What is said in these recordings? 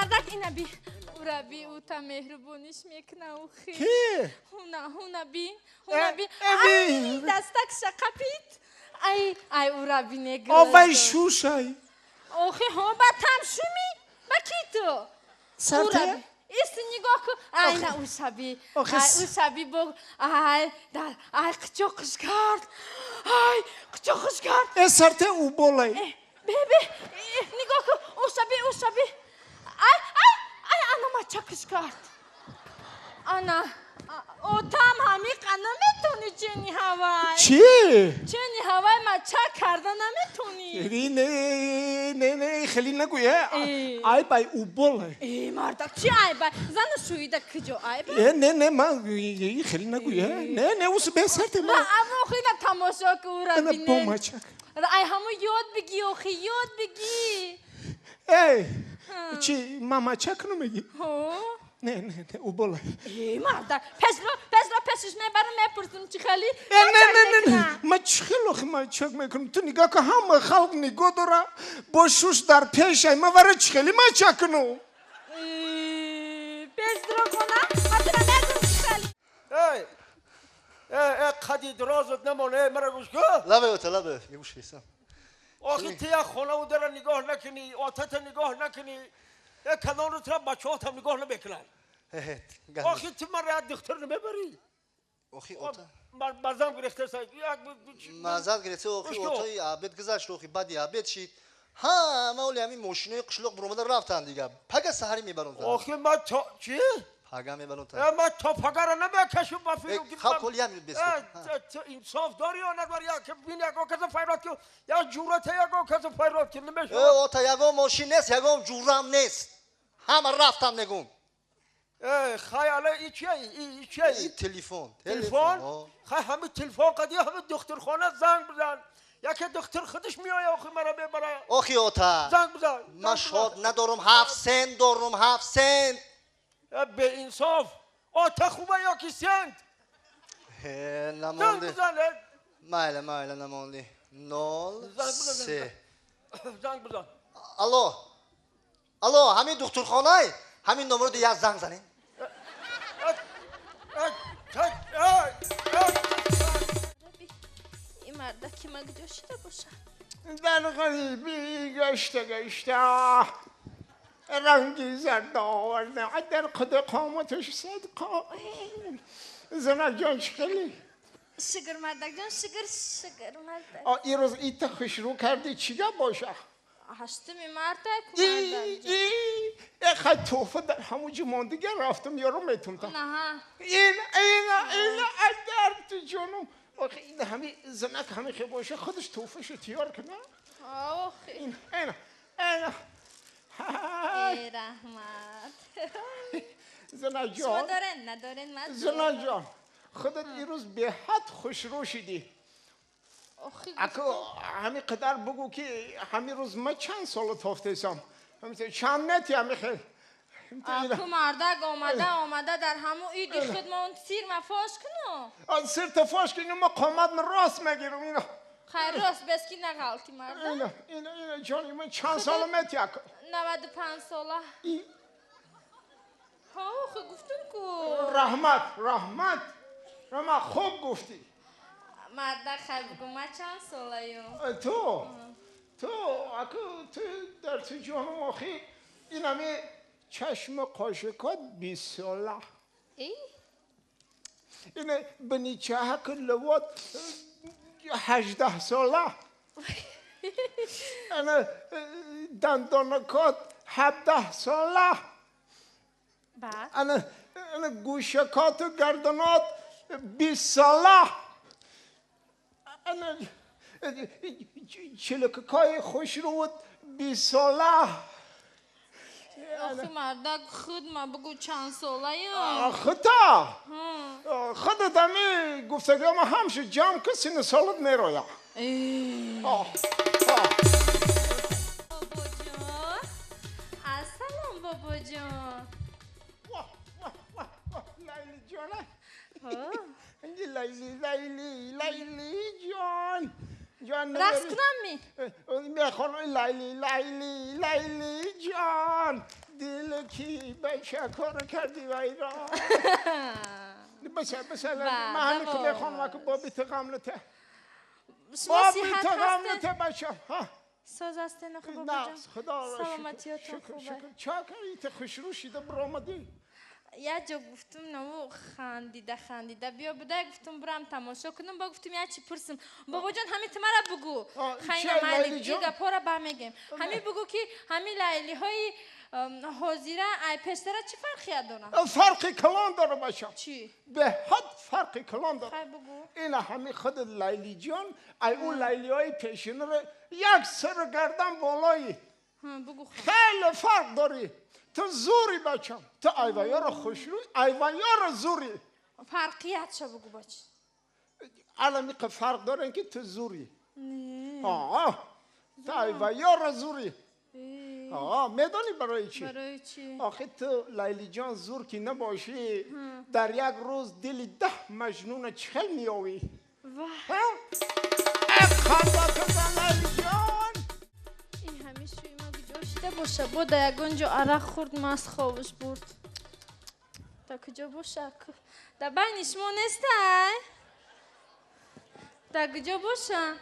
Мардак ина би. Ура би ута меҳрубониш мекуна охи. Ки? Ҳуна, ҳуна би. Ҳуна би. Ай, дастак шақапит. Ай, ай ура би негӯ. Овай шушай. Охи, ҳо ба там шуми? Ба ки ту? Сарте? Ист нигоҳ кун. Ай на ушаби. Ай ушаби бо ай дар ай қичоқиш кард. Ай қичоқиш кард. Э сарте уболай. Бе бе нигоҳ кун. Ушаби ушаби. Ай ай ай ана мачакиш кард. Ана отам ҳамиқа наметони чени ҳавай. Чӣ? Чени ҳавай мачак карда наметони. Не не не хеле нагӯй. Айбай уболай. Э мардак чӣ айбай? Зану шӯида куҷо айбай? Э не не ман хеле нагӯй. Не не ус бе сарте ма. Охина тамошо ку ура Ана бине. бо мачак. Ай ҳаму ёд бигӣ охи ёд бигӣ. Эй чӣ ма мачак намегӣ? Ҳо? Не не не уболай. Э мардак пешро пешро пешиш мебарам мепурсам чӣ хели? Э не не не не ма чӣ хел охи мачак мекунам? Ту нигоҳ кун ҳама халқ нигоҳ дора бо шуш дар пешай ма вара чӣ хели мачак кунам? Пешро хона ма тура мегум чӣ хели. Эй э э қади дарозат намон э мара гӯш кун. Лабе ота лабе гӯш кисам. Охи ту як хонаву дара нигоҳ накунӣ, отата нигоҳ накунӣ, э кадон рӯз тура бачаҳотам нигоҳ намекунанд. Охи ту мара як духтур намебарӣ? Охи ота. Мазам гирифта як мазат гирифта охи отаи абед гузашт охи баъди абед шид. Ҳама оли ҳамин мошинои қишлоқ буромада рафтанд дига. Пага саҳарӣ мебарон. Охи ма то чӣ? Пага мебарон. Э ма то пагара намекашам ба филм. Хаб коли ям бес. Ту инсоф дорӣ ё надорӣ? Як бин ягон каса файрод ки як ҷурата ягон каса файрод ки намешавад. Э ота ягон мошин нест, ягон ҷурам нест. Ҳама рафтам мегум. Э хай ала и чия и чия? И телефон. Телефон? Хай ҳами телефон қади ҳами духтурхона занг бизан. Яке духтур худаш меояд охи мара мебара. Охи ота. Занг бизан. Ман шод надорам, 7 сент дорам, 7 сент. Беинсоф. Ота хуба ё ки сент? Э намонди. Майла майла намонди. 0 3. Занг бизан. Алло. Алло, ҳамин духтурхонай? Ҳамин номерро як занг занем. Ин мардаки ма куҷо шида бошад? Дар ғарибӣ гашта гашта ранги зард оварда дар қади қоматаш садқа. Занак ҷон чӣ хеле? Шукр мардак ҷон, шукр шукр мардак. Ин рӯз ита хушрӯ кардӣ чӣ гап боша? 8 марта ку мардак ҷон. Хай туҳфа дар ҳамун ҷо мондига рафтам ёру метумтам. Наҳа. Ин ин ин дар ту ҷонум. Охи ин ҳами занак ҳами хе боша худаш туҳфашу тиёр куна. Охи. Ин ин ин. Эй раҳмат. Занак ҷон. Шумо дорен надорен ман? Занак ҷон худат ин рӯз беҳад хушрӯ шидӣ. Аку ҳами қадар бугӯ ки ҳамин рӯз ма чанд сола тофтесам? Чанд мети ҳами хел? Аку мардак омада омада дар ҳамун иди худ ма он сир ма фош куну. Сирта фош кунӣ ма қомат ма рост мегирам ино. Хайр рост бес ки нағалти мардак. Ино ино ино ҷони ман чанд сола мети аку? 95 сола. Ҳо охи гуфтум ку. Раҳмат раҳмат раҳмат хуб гуфтӣ. Мардак хай бугӯ ма чанд солаю? Ту ту аку ту дар ту ҷонум охи ин ҳами чашму қошикот 20 сола. Ин биничаҳаку лувот 18 сола. Ана дандонакот 17 сола. Ана гӯшакоту гарданот 20 сола. Ана чилакакҳои хушрӯд 20 сола. Охи мардак худ ма бугӯ чанд солаям? Хута худат ҳами гуфтагиҳома ҳамшу ҷамъ ку сину солат мерояд. Бобоҷон ассалом бобоҷон. Лайли ҷона. Лайли лайли лайли ҷон. ҷон Рақс кунам ми? Мехонам лайли лайли лайли ҷон. دل کی بچه کار کردی و ایران بسه بسه من همین که میخوام که بابی تو غملته بابی تو غملته بچه ساز هستین آخه بابا جان خدا را سلامتیاتون خوبه چه کردی تو خوشرو شیده برآمدی یه جا گفتم نو خندیده خندیده بیا بوده گفتم برم تماشا کنم با گفتم یه چی پرسم بابا جان همین تو مرا بگو خیلی مالی دیگه پارا با میگم همین بگو که همین لیلی های حاضره ای پیشتره چی فرقی داره؟ فرقی کلان داره بچم چی؟ به حد فرقی کلان داره خیلی بگو این همین خود لیلی جان ای اون لیلی های پیشینه رو یک سر گردن بالایی بگو خیلی فرق داری تو زوری بچم تو ایوایا رو خوشروی ایوایا رو زوری فرقیت چه بگو بچه الان که فرق دارن که تو زوری نه آه تو ایوایا رو زوری آه میدانی برای چی؟ برای چی؟ آخه تو لیلی جان زور که نباشی در یک روز دل 10 مجنون چخل میآوی واه خنده تو لیلی جان این همیشه ما باشه با در یگان جا عرق خورد مست خوابش برد تا کجا باشه در بین شما نیسته تا کجا باشه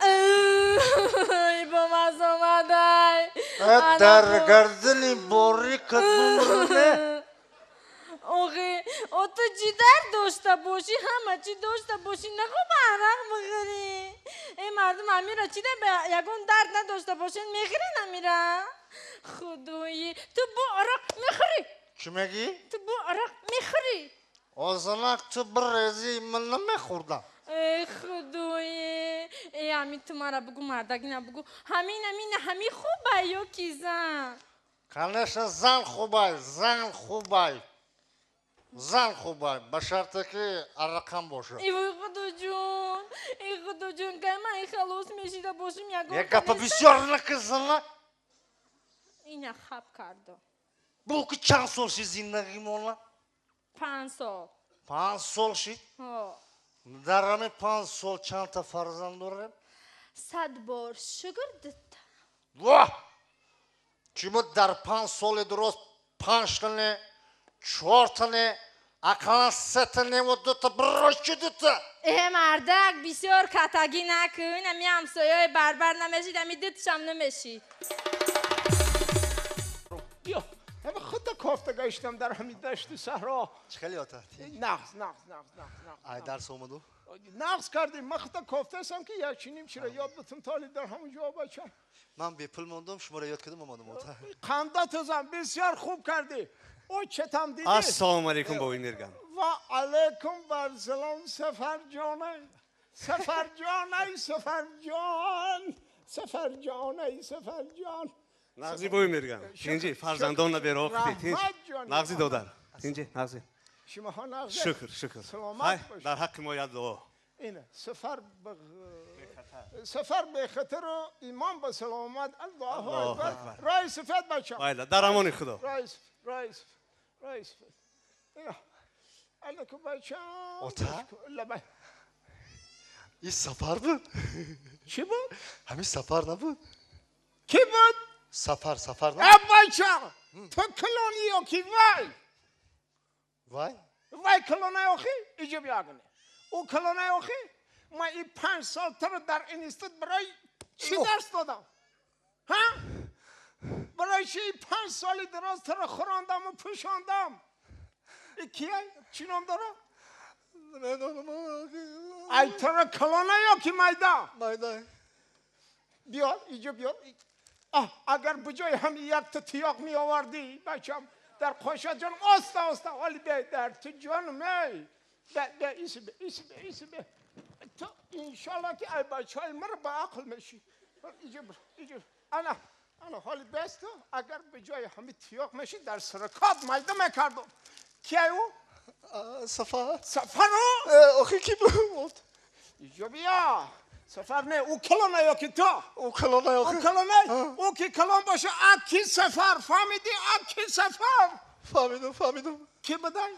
ای با مز آمده در گردن باریکت بمرنه آخه او تو چی در داشته باشی همه چی داشته باشی نخوب عرق بخوری ای مردم امیرا چی در به یگان درد نداشته باشین میخورین امیرا خدایی تو با عرق میخوری چی میگی؟ تو با عرق میخوری آزنک تو بریزی من نمیخوردم ای خدایی ای امی تو مرا بگو مردک نبگو همین همین همی خوبه یا کی زن؟ کنش زن خوبه زن خوبه زن خوبه به شرطی که عرقم باشه ای خدا جون ای خدا جون که من خلاص میشیده باشم یگان یک گپ بسیار نکن زنک اینا خب کردم بگو که چند سال شد زندگی مونه؟ 5 سال 5 سال شد؟ ها در همه 5 سال چند تا فرزند دارم؟ 100 بار شکر دتا واه چی ما در 5 سال درست 5 تنه 4 تنه اقلا 3 تنه و 2 تا برای 2 تا ای مردک بسیار کتگی نکن امی همسایه بربر نمیشید امی دیتشم نمیشید بیا همه خود کافته گشتم در همین دشت صحرا خیلی آتا نقص نقص نقص نقص ای درس اومدو نقص کردیم من خود کافته هستم که یک چینیم چرا یاد بتم تالی در همون جا بچم من بی پول موندم شما را یاد کردم اومدم آتا خنده تزم بسیار خوب کردی او چتم دیدی السلام علیکم بابی میرگم و علیکم بر سلام سفر جانه سفر جان سفر جان سفر جان سفر جان نغزی بابی میرگم تینجی فرزندان نبیره ختی نغزی دادر تینجی نغزی شما ها نغزی شکر شکر سلامت باش در حق ما یاد دعا اینه سفر سفر به خطر و ایمان به سلامت الله اکبر رای سفید بچه بله در امان خدا رای رای رای سفید علیکم بچه آتا این سفر بود چی بود؟ همین سفر نبود کی بود؟ سفر سفر نبود ای بچه تو کلونی یا کی وای وای وای کلونی آخی ایجا بیا کنه او کلونی آخی ما این 5 سال تر در اینستیتوت برای چی درس دادم ها؟ برای چی 5 سالی دراز تر خوراندم و پوشاندم ای کیه؟ چی نام داره؟ نمیدونم ای تر کلانه یا کی میده؟ میده بیار اینجا بیار آه اگر بجای هم یک تا تیاق می آوردی بچم در خوشت جانم آستا آستا حالی به در تو جانم ای به ایسی به ایسی به ایسی به تو انشالله که ای بچه های مرا به عقل میشی اینجا بر اینجا انا انا حالی بس تو اگر به جای همه تیاق میشی در سرکات میده میکردم کیه او؟ سفر سفر او؟ آخه کی بود؟ اینجا بیا سفر نه او کلانه یا که تو او کلانه او کلانه او که کلان باشه اکی سفر فهمیدی اکی سفر فهمیدم فهمیدم کی بدن؟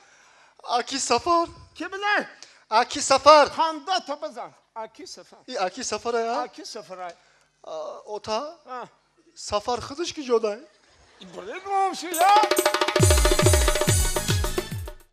اکی سفر کی بدن؟ اکی سفر خنده تو بزن اکی سفر ای اکی سفره اکی سفره اوتا Сафар худаш ки ҷодай? Буред гум шуда.